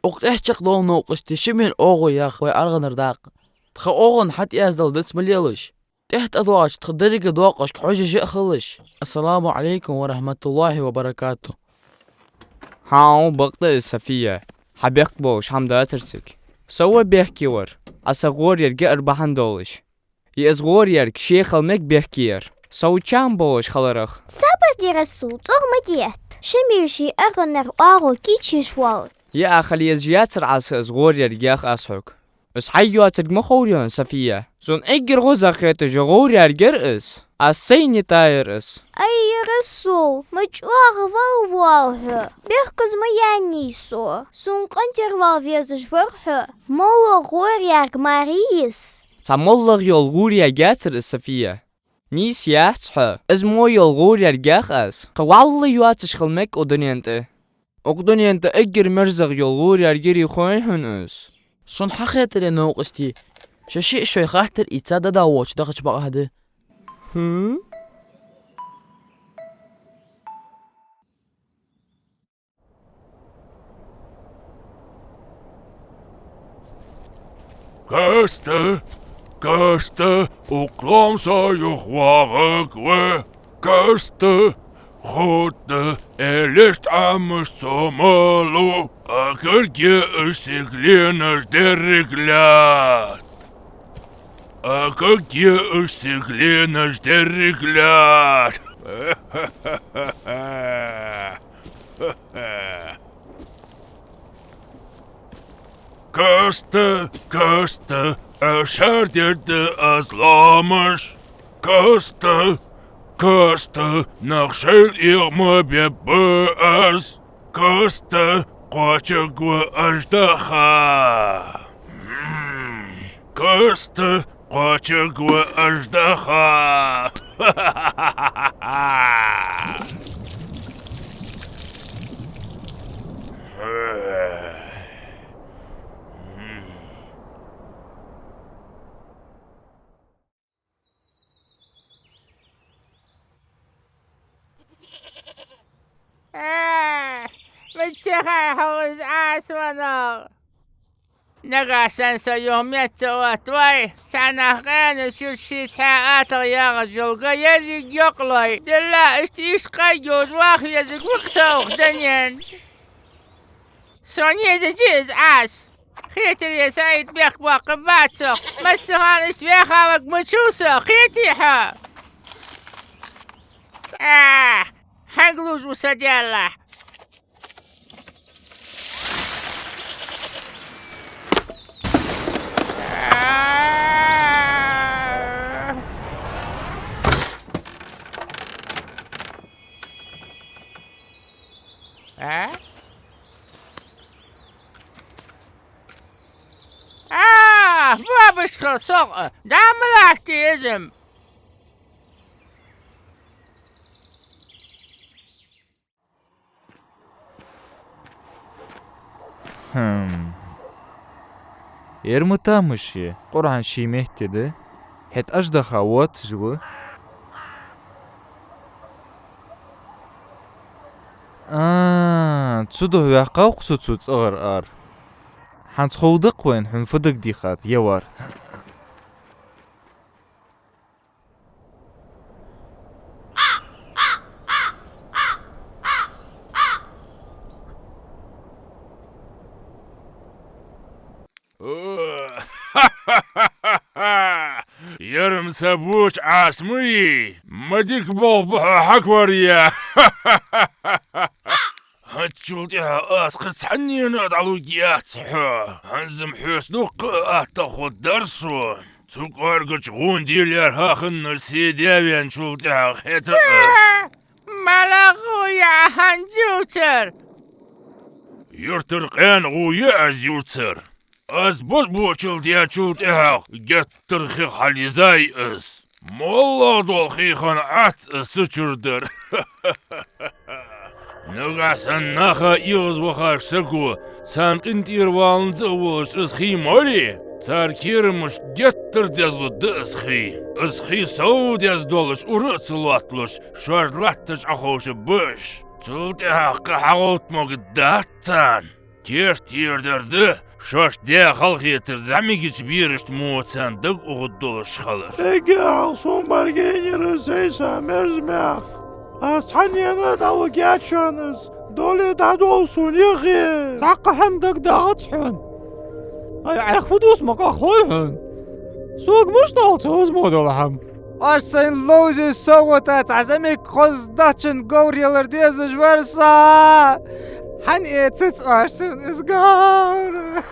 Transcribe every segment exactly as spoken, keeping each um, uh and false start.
Укх тӀехьа чакхдола новкъостий ши мера оагӀув ях вай аргӀанара дакъа. Тха оагӀон хьатӀаяздала дицма лелаш. ТӀехьа тӀадоагӀача тха деррига доакъошка хьожаш а хилалаш. Ассаламу Ӏалайкум ва рахьматуллахӀи ва баракатухӀ. Хьа, бакъда из, София. Хьа бехк болаш хӀама дацар цига. Со ва бехке вар, Ӏа са гӀоръярга ара бахьан долаш. Е из гӀоръярг ше хила мег бехке яр. Со ва чам болаш хиларах. Сабар де, Расул, цӀогӀа ма детта. Ши мера ший аргӀанара оагӀув кийчъеш воалл. Е Ӏа хила езаш яцар Ӏа са из гӀоръярга, йоах аз хьога. Из хьай йоацилга ма ховрий хьона, София. Сона эггара гӀозагӀа хеташ гӀоръярг яр из. Аз сайна йитаяр из. Ай, Расул, ма чӀоагӀа вала воалл хьо. Бехказа ма яьннай со. Сона къинтӀера вала везаш вар хьо. МоллагӀа гӀоръярг марий из? Цхьа моллагӀа йола гӀоръярг яцар из, София. Нийса яц хьо. Из мо йола гӀоръярг, йоах аз, кхы вӀалла йоацаш хила мег укх дунен тӀа. Укх дунен тӀа эггара мерзагӀа йола гӀоръярг ярий хой хьона из? Сона хьахетаре, новкъостий, шо шиъ шоай хаттар ийца дӀадоагӀаш дахача бакъахьа да. ХӀм? Каста, Каста, укх лоам сов юха вагӀаргва. Каста, хӀаьта, элеш тӀамаш цо ма лу, акаргья уж сигаленаш деррига лаьтта. Акаргья уж сигаленаш деррига лаьтта. Каста, Каста, Ӏа шаьра дергда аз лоамаш. Каста, Каста, нах шоайла эгӀа ма бергба аз. Каста, кхоачаргва аждаха. М, Каста, кхоачаргва аждаха. Э, мичахьа хьо из Ӏаса веннав? Нагахь санна со юха метта ца оттавой, цхьаннахьа къаьна шура ший цхьаь атагӀа ягӀаш йола га еррига йокъалой, дилла иштта ишкъа йолаш ваха везарг ва-кх со укх дунен тӀа. Сона езаш я из Ӏаса. Хетаре, СаӀид, бехк боаккхаргбац сох. Массахана иштта ваьха варг мичав со, кхетий хьо? А, хьанга лувш ва со, Даьллахь? А? А, бабушка, сох, дӀа ма латте иза-м. ХӀм. Ер ма тамаш я, Къуръан ший метте да. ХӀаьта аждаха воацаш ва. А, цудухьа ваьккхав-кх со цо цӀагӀара ара. ХӀанз ховдаккха вайна хьона фу дагадехад, я вар. Ер-м са боча Ӏаса ма йий, ма дика болх ба хьо хьакхаръяь. ХӀанзчул тӀехьагӀа аз кхы цхьаннена а дӀалургьяц хьо. ХӀанз-м хьоца дуккха а аттагӀа хургдар сона. Цу кӀоаргача гӀун дилар хьахиннар се даь венначул тӀехьагӀа хета а. МалагӀа гӀу я хӀанз ювцар? Юртара къаьна гӀу я аз ювцар. Аз бозбуунчал даьчул тӀехьагӀа геттара хих хьалйизай из. МоллагӀа дола хий хинна Ӏац из са чура дар. Нагахь санна наха эгӀазвахача саго, царна къинтӀера валанза а волаш, из хий моле, цар керамашка геттара дезлургда из хий. Из хий сов деза долаш, ура а ца лотталуш, шоаш латташ Ӏоховшаргба уж. Цул тӀехьагӀа кхы хьагӀовтта могаргдац царна. Керттера дар да шоашта даь халахетар зӀамигача берашта мо царна дага ухаргдолаш хилар. Эггара хьалха сона бӀаргаяйнаяр сай са мерза мах. Аз цхьаннена а дӀалургьяц шоана из. Доале, дӀадовла сона, яхий. Цхьаккха хӀама дагадоагӀац хьона. Ай, Ӏайха фу дувц ма къахой хьона. Сога мишта доагӀа цу озмо дола хӀама? Оаш сайна ловзача совгӀата цхьа зӀамига хоза дахчан говр ялар дезаш вар со. ХӀана эцац оаш сона из говр?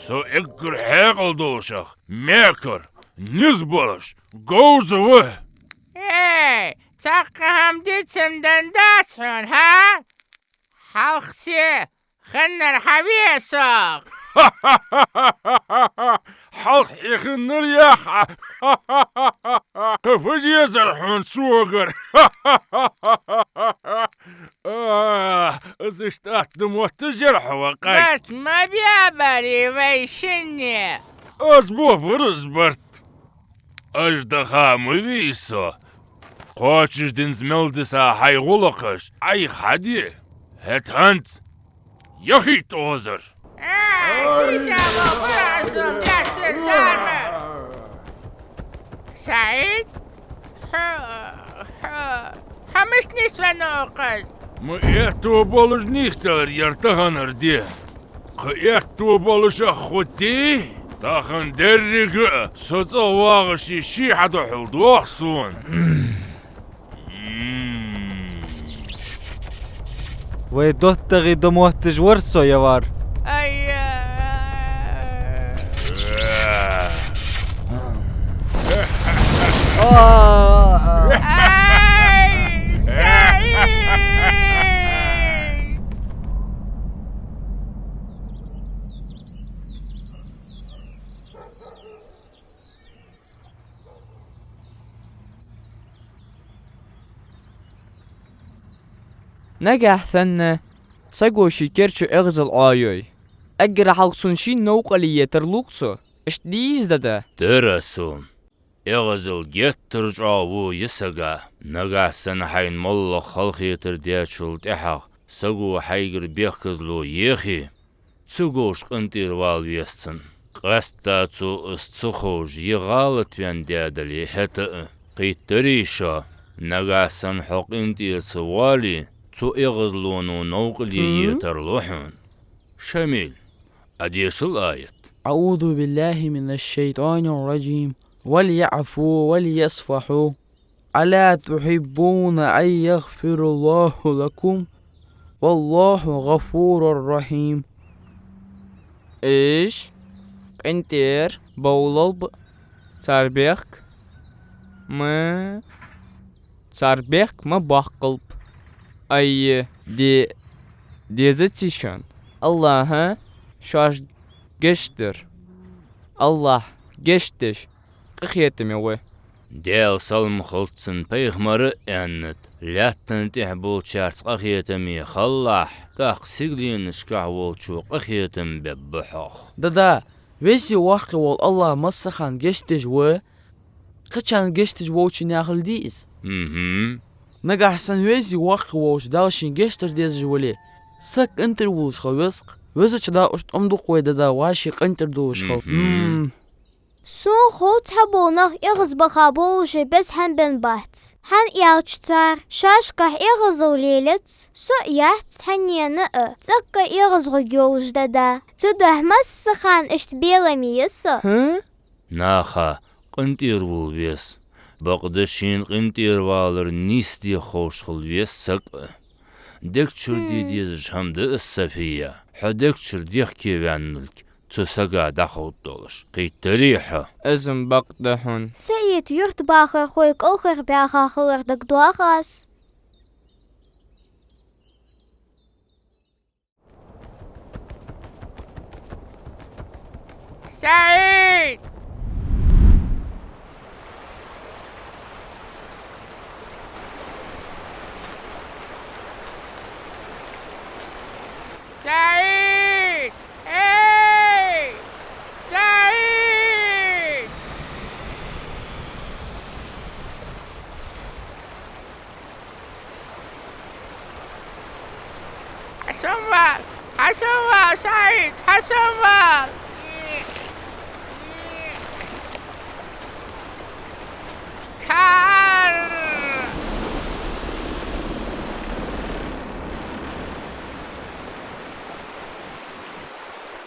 Со эггара хьаькъал долаш, мекара, низ болаш говза ва. Эй, цхьаккха хӀама дицам дан дац хьона, хӀа? Хьалхаца ханнара хьаве со. Хьалха хьеханнар яха. Кхы фу дезар хьона согара? А, из иштта атта моттаж яр хьо, ва къай? Барт ма бе барий вай шинне. Аз бо барт. Аждаха ма вий со. Кхоачашденна мел диса хьай гӀулакхаш Ӏайха хьаде. ХӀаьта хӀанз яхийта озар. Эй, тийша ва, барт со, бяццар шарма. СаӀид? Хьо, хьо, хьо мишта нисвенна укхаза? Ма аьттув болаш нийсделар яр таханара ди. Кхы аьттув болаш а хӀуттий, тахан деррига а со цӀагӀа вагӀаш ший хьадухьал дох сона. Вай доттагӀий да моттаж вар со, явар. Ай-я! Ай, СаӀид! Нагахьа санна саго ший кер чу эгӀазал Ӏойой, эггара хьалха цунна шийна новкъарле е тарлу-кх цо. Иштта дий из, дада? Дера сона. ЭгӀазал геттара чӀоагӀа во я сага. Нагахьа санна хьайна моллагӀа халахетар даьчул тӀехьагӀа саго хьайгара бехказло ехе, цу говш къинтӀера вала веза цунна. Къаьстта цо из ца ховш е гӀалат ваьнна даь дале, хӀаьта а, кхийтарий шо, нагахьа санна хьо къинтӀера ца воале, цу эгӀазлоно новкъарле е тарлу хьона. Шамиль, Ӏа дешал аят. أعوذ بالله من الشيطان الرجيم. وليعفوا وليصفحوا. ألا تحبون أن يغفر الله لكم؟ والله غفور رحيم. Уж къинтӀера бовлалба, цар бехк ма, цар бехк ма боаккхалба. Ай, де, дезаций шоана АллахӀа шоашта гешт дар? АллахӀ гешт деш, къахетаме ва. Даьла салам хилда цунна, пайхамара а аьннад: лаьттан тӀа болчарца къахетаме хилалахь, тӀаккха сигаленашка волчо къахетам бергба хьох. Дада, веза-воккха вола АллахӀ массахана гешт деш ва, кхычарна гешт деш волча наьха хьал дий из? Мгм. Нагахьа санна веза-воккха волча Дала шийна гешт дар дезаш вале, саг къинтӀера волаш хила веза-кх. Везача Дала иштта тӀом дукха вай, дада, вӀаший къинтӀера долаш хила. Мгм. Мм. Сона хов, цхьабола нах эгӀазбаха болаш беза хӀама бен бац. ХӀана аьлча цар шоашкахь эгӀазал лелац, со а яц хьаннена а цӀаккха эгӀазгӀоргйолаш, дада. Цудухьа массахана иштта беламе я со. ХӀа? Наха къинтӀера вола веза. Бакъда шийна къинтӀера валар нийсде ховш хила веза саг а. Дег чура де дезаш хӀама да из, Сафия. Хьо дег чура дехке ваьнналга цу сага дӀаховдадолаш. Кхийтарий хьо? Из-м бакъда хьона. СаӀид, юртбахархой кӀалхарбаьха хилар дагадоагӀа аз. СаӀид! СаӀид! Эй! СаӀид! Ӏа сона вац, Сова, СаӀид, хьасомавала! Кар!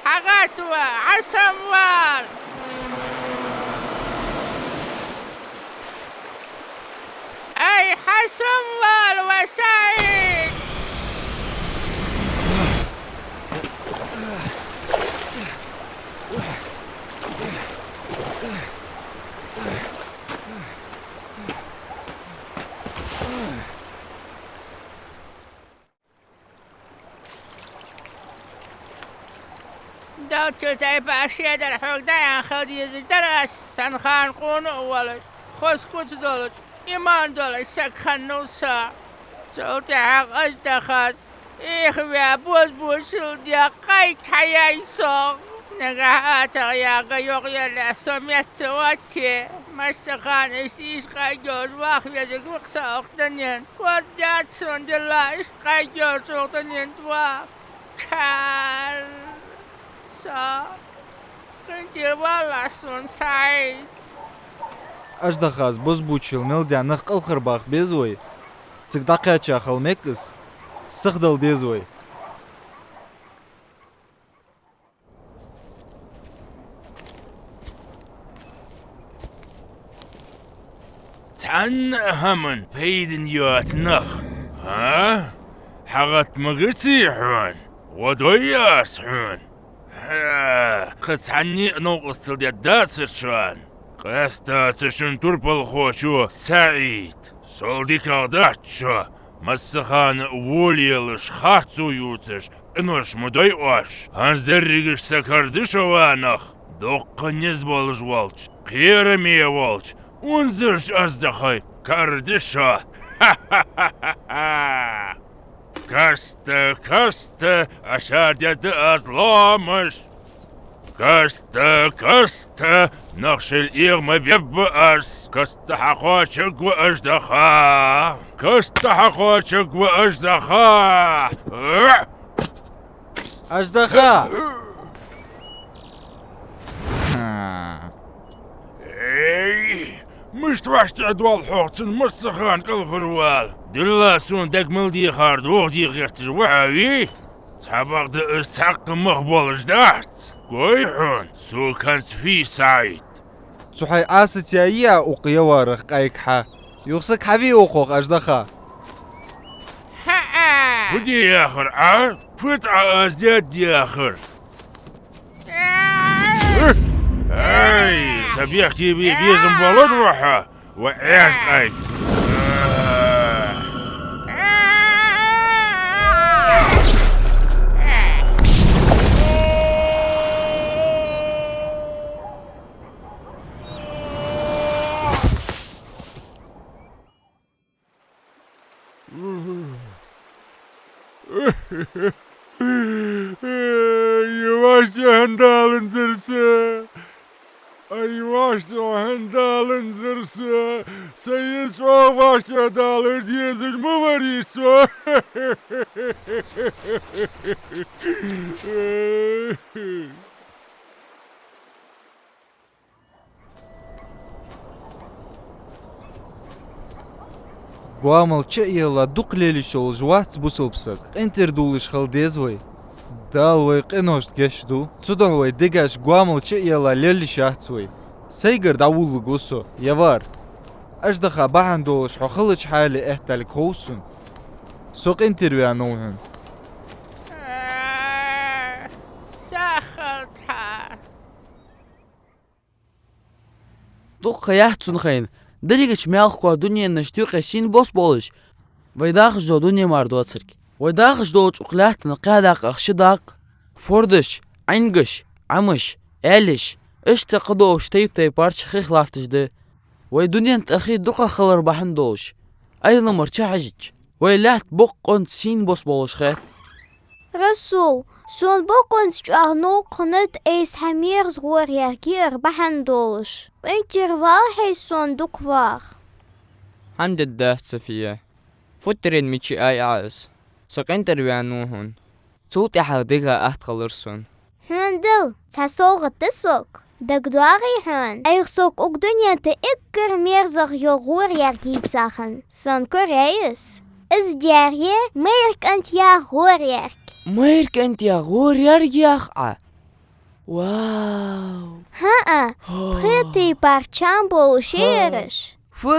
Хьагатта ва, хьасомавала! Ай, хьасомавала, ва СаӀид! Долчча тайпара шедар хьога дӀааьнна хила дезаш дар аз, цхьан хана къона а волаш, хоза куц долаш, иман долаш саг хиннав со. Цул тӀехьагӀа аждахас, эхь ваь, бозбуунчал даь къайка хьаяьй сох. Нагахь атагӀа яга йоӀ яле, со метта ца отте, массахана иштта, иштта къайга йолаш ваха везарг ва-кх со укх дунен. Корта дац сона, дилла, иштта къайга йолаш укх дунен тӀа ваха. Кхаьр! Со къинтӀера валалахь сона, СаӀид. Аждахас, бозбуунчал мел даь нах кӀалхарбаха беза вай. Цига дӀакхаьча хила мег из. Сихдала деза вай. Цхьанна а хӀаман пайдана йоаца нах, а? Хьагатта ма гиций хьона, гӀо дой аз хьона. Хьа, кхы цхьанне а новкъостал дергдац шоана. Къаьстта цу шун турпалхочо, СаӀид, сол дикагӀа дац шо, массахана а волаелаш, харцо ювцаш, къинош ма дой оаш. ХӀанз дерригаш са карда шо, ва нах, дуккха низ болаш волча, кхераме волча унзарча аждахай карда шо. Ха-ха-ха-ха! Каста, каста, ашар дергда аз лоамаш. Каста, каста, нах шоайла эгӀа ма бебба аз. Каста хьакхоачаргва аждаха. Каста хьакхоачаргва аждаха. Аждаха! Эй! Мишта вӀаштӀехьадоал хьогӀ цунна массаханакӀалхарвала? Дилла, сона дага мел дехар дохаде гӀерташ ва хьо, вий? Цхьабакъда из цхьаккха мах болаш дац. Гой хьона, сога хӀанз фу я, СаӀид. Цу хьай Ӏасаца яьй укх Яварах къайка хьа. Юха саг хьавий укхох, аждаха? ХӀаа! Фу де яхар Ӏа? Фуд Ӏа аз дергда яхар? Ай, са бехке бе безам болаш ва хьо, ва Ӏаьржа къайка. Ай, вӀаштӀехьадаланзар са! Ай, вӀаштӀехьадаланзар са! Са йист чӀоагӀа вӀаштӀехьадалар дезаш ма варий со! Гоамал чу а елла, дукха лелаш йолаш вац бусалба саг. КъинтӀера довлаш хила деза вай. Дала вай къиношта гешт ду. Цудухьа вай дегаш гоамал чу а елла лелаш яц вай. Сайгара дӀаволалургва со, Явар. Аждаха бахьан долаш хьо хилача хьале этталга хов сона. Со къинтӀера ваьннав хьона. Сахалт хьа. Дукха ха яц цунна хайна, дерригача мелхо дуненашта юкъе сийна бос болаш, вай дахаш дола дуне мара доацарг. Вай дахаш долча укх лаьттан кхаь дакъах ши дакъ, фордаш, Ӏингаш, Ӏамаш, аьлаш, иштта кхыдолча тайп-тайпарча хих латташ да. Вай дунен тӀа хи дукхагӀа хилар бахьан долаш, айламар чухьежача, вай лаьтта боккъонца сийна бос болаш хет. Расул, сона боккъонца чӀоагӀа новкъа хиннад айса хьа мерза гӀор яхар бахьан долаш. КъинтӀера валахьий сона, дукха вах. ХӀама дергдац, Сафия. Футтарен мича Ӏай Ӏа из. Со къинтӀера ваьннав хьона. Цул тӀехьагӀа дегӀа атта хилар сона. Хьона дала цхьа совгӀат да сога. ДагадоагӀий хьона? Айхьа сога укх дунен тӀа эггара мерзагӀа йола гӀор яьрга йийца хиннад. Сона кора яьй из. Из дар я майра кӀант яха гӀор яьрга. Майра кӀант яха гӀор яьрга яхий Ӏа? Вау! ХӀаа, пхи тайпара чам болаш я ераш. Фу!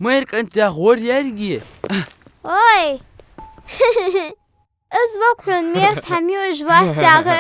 Майра кӀант яха гӀор яьрга я? Ой! Из вокхун мерза хӀама я уж вацагӀа.